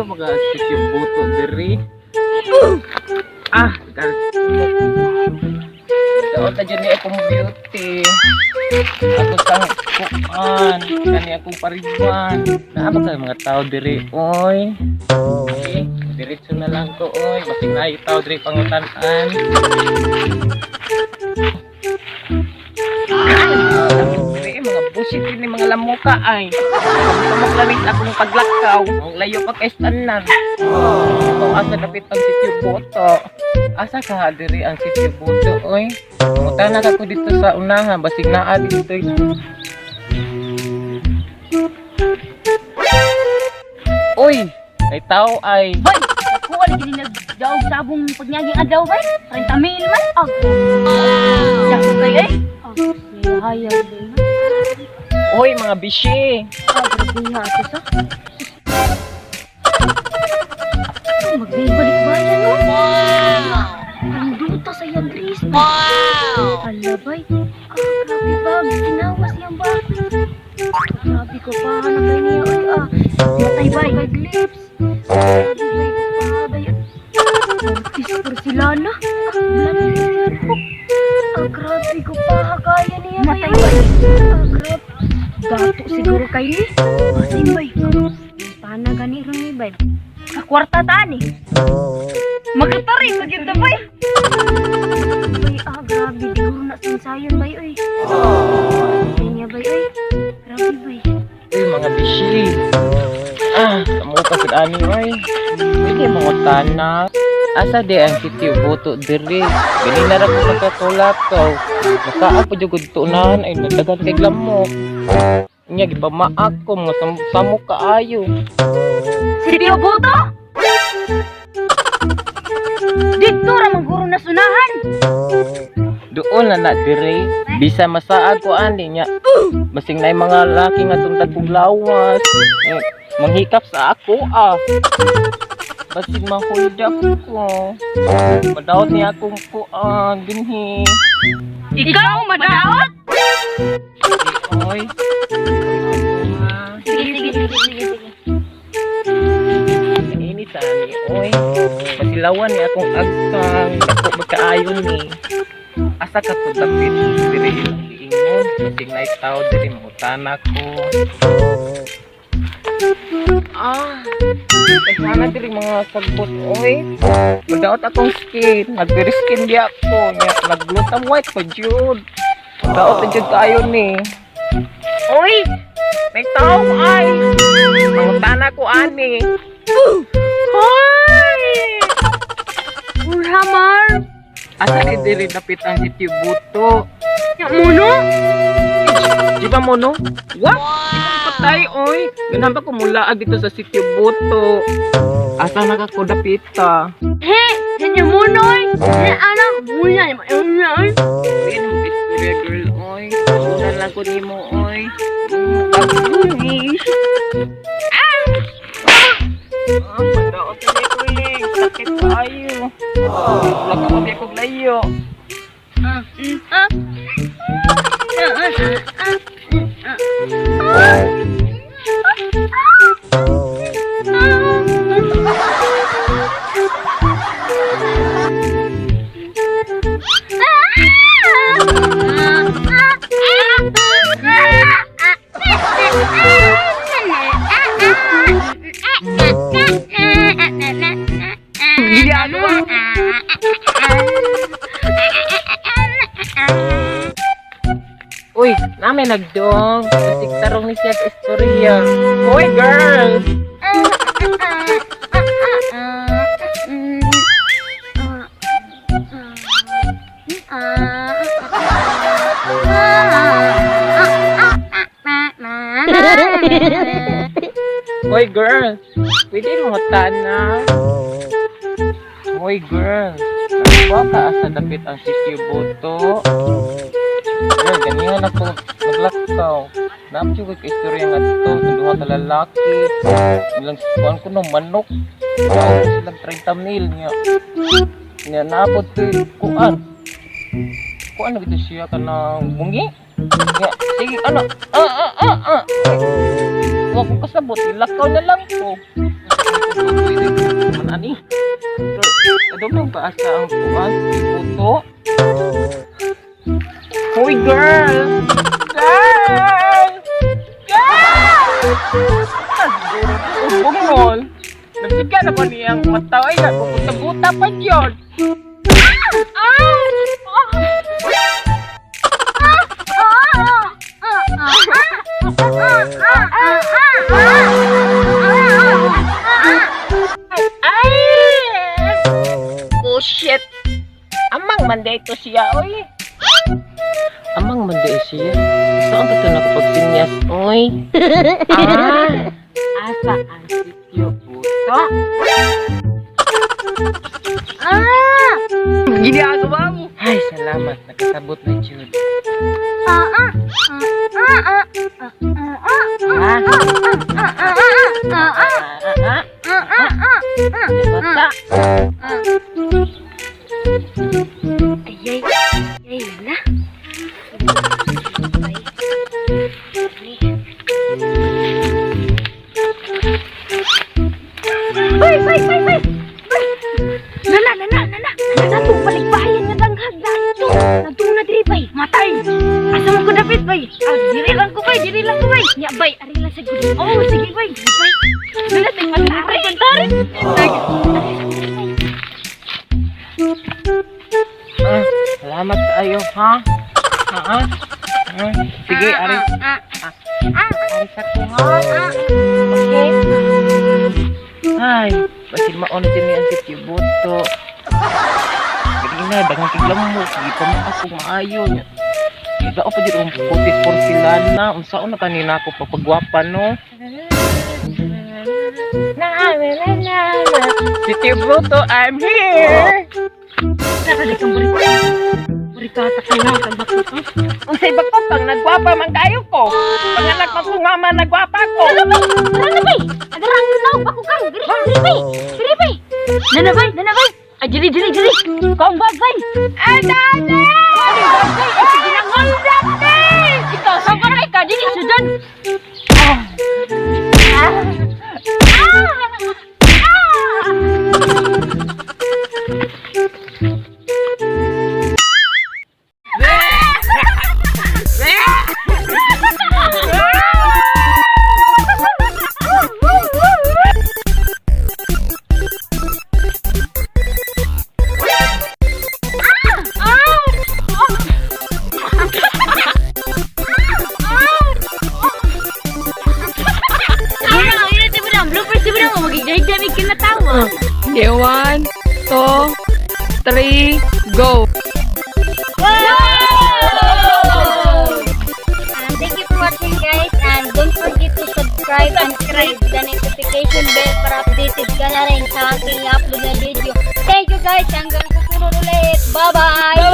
Layo mga sitio Buto diri. Ah, gal. Daot na dyan ni akong beauty. Ako sa kuan, kani akong pariban. Naa ba kay mga tao diri, oy? Okay, diretso na lang ko, oy. Basig na tao diri pangutan-an. Diri mga busit ni mga lamuka ay. Samok lang sa akong paglakaw. Ang layo pa kay tanan. Oh, asa dapit ang sitio Boto? Asa ka diri ang sitio Boto, oy? Mutana ka ko dito sa unahan, basig naa dito. Oy, may tao ay. Bay, ako wala gini nagdaog sabong pagnyaging adlaw bay. 30 mil man. Ah. Dako kay ay. Ah, siya hayag bay. Oy, mga bishi. Ah, grabe ha ato sa. Magbalik bayan no. Wow. Ang duta sa iyang Dris. Wow. Hala bay. Ah, grabe ba ginawas iyang bag. Grabe ko pa na kay niya oy ah. Matay bay kay lips. Grabe bay pa bay. Ortis porcelana. Ah, grabe ko pa kaya niya. Matay bay. Ah, grabe. Dato siguro kay ni. Asin bay. Pana gani ron ni bay. Kakwarta ta ni. Makatari ko gyud ta bay. Bay ah grabe siguro na sinsayon bay oy. Ay niya bay oy. Grabe bay. Uy, mga bishi. Ah, kamo pa sa ani, oy. Pwede mangutana. Asa di ang sitio Buto diri? Gani na ra ko nagkatulakaw. Masaa pa jud tunahan ay nagdagan kay lamok. Nya gipamaak ko mga samok kaayo. Si Tio Buto! Dito ra man guro na sunahan. Doon na na diri. Bisa masaag ko ani nya. Basing na mga laki nga tuntag kog lawas. Eh, manghikap sa ako ah. Basig ma-hold up ko. Madaot niya akong kuan dinhi. Ikaw madaot? Oy. Sige, sige, sige, sige, sige. Init ani, oy. Pasilawan ni akong agtang. Dako magkaayon ni. Asa ka to dapit diri ilang giingon. Basig na tao diri mangutana ko. Ah, sana diri mga sagbot, oy. Madaot akong skin. Nag-very skin di ako. Nya, naglutam white pa jud. Madaot na jud kaayo ni. Oy! May tao ay! Mangutana ko ani. Hoy! Urhamar! Asa ni diri dapit ang sitio Buto? Ya muno? Di ba mo no? What? Patay oy. Ganahan pa ko mulaag dito sa sitio Buto. Asa na ka ko dapita? He! Hanya muno oy! He anak muna ni muna oy. Uy, ano mo istorya girl oy? Una lang ko nimo oy. Pagbunis. Ah! Ah, padaot na ni kuling. Sakit kaayo. Wala ka mo kog layo. Ah, ah. Ah, ah, ah, ah, ah. Giyano. Uy, nami nagdong. Basig tarong ni siya sa istorya. Uy, girl! Uy, girl! Pwede mo na. Uy, girl! Ano ba ka asa dapit ang sitio Buto? Girl, ganihan ako naglakaw. Naapyo ko istorya nga to, duha ka lalaki. Ilang kuan ko no manok. Daog silang 30 mil niya. Niya naapod ko kuan. Kuan na gito siya kanang bungi. Niya, sige ano? Ah ah ah ah. Wa ko kasabot, ilakaw na lang ko. Man ani. Adumdum ka asa ang kuan, puto. Hoy, girl! Girl! Girl! Bungol! Nagsiga na ba niyang mata? Ay, nagpupunta-buta pa yun! Ah! Ah! Ah! Ah! Ah! Ay! Bullshit! Amang man ito siya, oy! Amang man siya? Saan ba ito nakapagsinyas, oy? Ah! Asa ang sityo puto? Ah! Ginagawa mo! Ay, salamat. Nakasabot na jud. Ah! Ah! Ah! Ah! Ah! Ah! Ah! Ah! Ah! Ah! Ah! Ah! Ah! Ah! Bata! Ay, ay, ay, wala. Ay. Ay, bay, bay, bay! Bay! Nana, nana, nana! Nana, itong balikbayan nga danghag na ito! Nagtuna diri, bay! Matay! Asa mo ko dapit, bay? Ah, diri lang ko, bay! Diri lang ko, bay! Nya, bay! Ari lang sa gulo. Oh, sige, bay! Bay! Nana, tingnan tari, tari! Ah, salamat kayo, ha? Ah, ah. Ah, sige, ari. Ah, ah, Ari sa ko, ha? Okay. Ay, basin maon na dyan ang sityo buto. Gani na, daghang tiglam mo. Sige pa mo ako maayo. Iba pa dyan ang putis porcelana. Unsaon na kanina ako papagwapa, no? Na, na, na, na, na. Sityo Bruto, I'm here! Tara, di kang burik. Burikata ka na, kang bakit, oh. Unsay bakok kang nagwapa man kayo ko. Panganak man ko nga man nagwapa ko. Tara na, bay! Tara na, bay! Agarang na ako kang! Diri, diri, bay! Diri, bay! Nana, bay! Nana, bay! Ay, diri, diri, diri! Kaong bag, bay! Ay, dada! Ay, bay! Ay, sige na, ngol! Ikaw, saan ka na ikaw? Dili, sudan! Ah! Ah! Ah! Okay, one, two, three, go! Thank you for watching, guys, and don't forget to subscribe and click the notification bell para updated ka na rin sa aking upload na video. Thank you, guys, hanggang sa sunod ulit. Bye-bye!